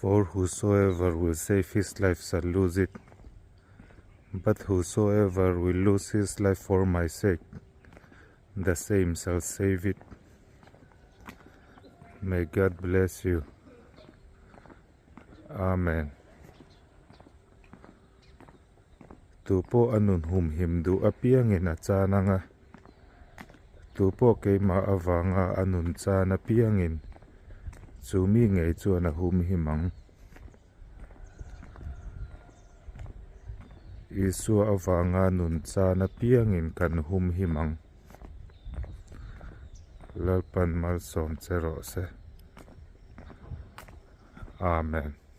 For whosoever will save his life shall lose it, but whosoever will lose his life for my sake, the same shall save it. May God bless you. Amen. Tu pawh a nun humhim duh apiangin a chan ang a, tu pawh keimah avanga a nun chan apiangin chu mi ngei chuan a humhim ang. Isua avanga nun chan apiangin kan humhim ang. Lalpan malsawm che rawh se. Amen.